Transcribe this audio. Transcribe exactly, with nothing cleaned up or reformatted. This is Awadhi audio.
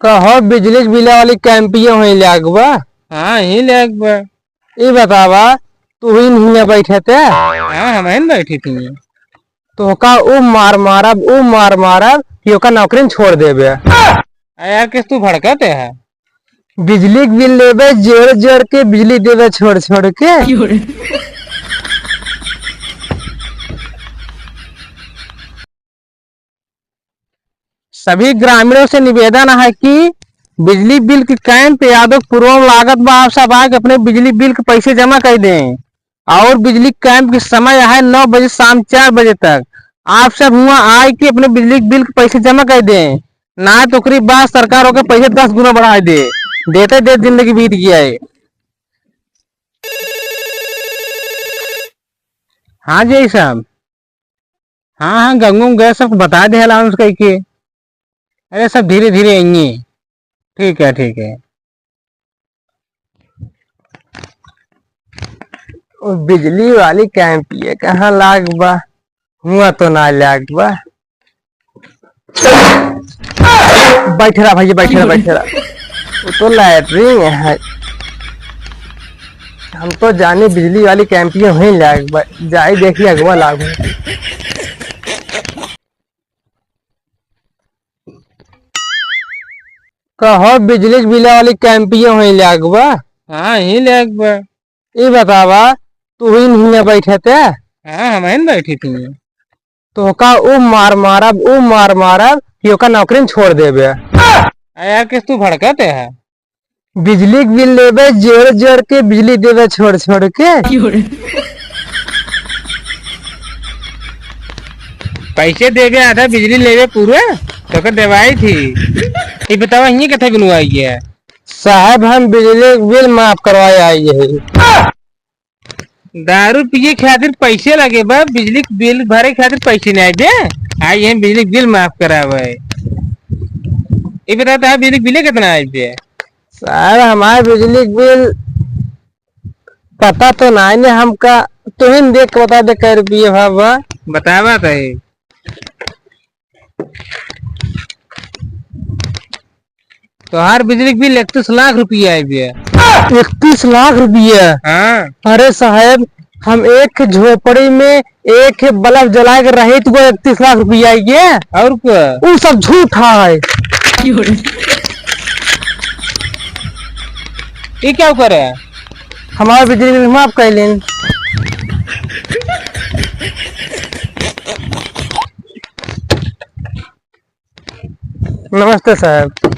तो हो बिजली के बिल वाली कैंपियो होई लाग बा। हाँ, ही लाग बा। ई बतावा, तू ही नहीं बैठे थे? हाँ, हम ही बैठी थी। तो का ऊ मार मारब, ऊ मार मारब कि ओका नौकरी में छोड़ देबे। आ यार, किस तू भड़कते है? बिजली के बिल लेबे जोड़ जोड़ के, बिजली देबे छोड़ छोड़ के। क्यों रे? सभी ग्रामीणों से निवेदन है कि बिजली बिल के कैंप यादवपुर में लागत बा, आप सब आके अपने बिजली बिल के पैसे जमा कर दें। और बिजली कैंप के समय है नौ बजे शाम चार बजे तक। आप सब हुआ आए के अपने बिजली बिल के पैसे जमा कर दें, ना तो ओकरी बाद सरकार ओके पैसे दस गुना बढ़ा दे। देते देते जिंदगी बीत गया है। हाँ जी साहब, हाँ हाँ, गंगू गए, सबको बता दे अनाउंस करके। अरे सब धीरे धीरे आएंगे। ठीक है, ठीक है। ओ बिजली वाली कैंप ये कहाँ लाग बा? हुआ तो ना लाग बा। बैठ रहा भैया, बैठ रहा, बैठ रहा। वो तो लैट्रिन है। हम तो जाने बिजली वाली कैंपियो ही लाग बा। जाई देखी अगवा लाग बा। कहो बिजली के बिल वाली कैंपियो ही लाग बा। हाँ, ही लाग बा। ई बतावा, तू ही नहीं बैठे थे? हाँ, हम ही बैठी थी। तो का ऊ मार मारब, ऊ मार मारब कि ओका नौकरी में छोड़ देबे। आ यार, किस तू भड़कते है? बिजली के बिल लेबे जोड़ जोड़ के, बिजली देबे छोड़ छोड़ के। पैसे देबे आधा, बिजली लेबे पूरा, तो का देवाई थी। ये बतावा, ये कथे गुनवाई है? साहब, हम बिजली के बिल माफ करवाए आई है। दारू पिए खातिर पैसे लगे बा, बिजली के बिल भरे खातिर पैसे नहीं आए बे। आई है बिजली के बिल माफ करावे। ये बता, तार बिजली के बिल कितना आए बे? सर, हमारे बिजली के बिल पता तो नहीं ने हमका, तुहिन देख के बता दे कै रुपये भा बा। बतावा तो है। तोहार बिजली के बिल इकतीस लाख रुपया आए बे। इकतीस लाख रुपया? हाँ। अरे साहब, हम एक झोपड़ी में एक बल्ब जला के रही तो इकतीस लाख रुपया आए के? और का? उ सब झूठ है। ये क्या करे? हमारा बिजली बिल माफ कर लें। नमस्ते साहब।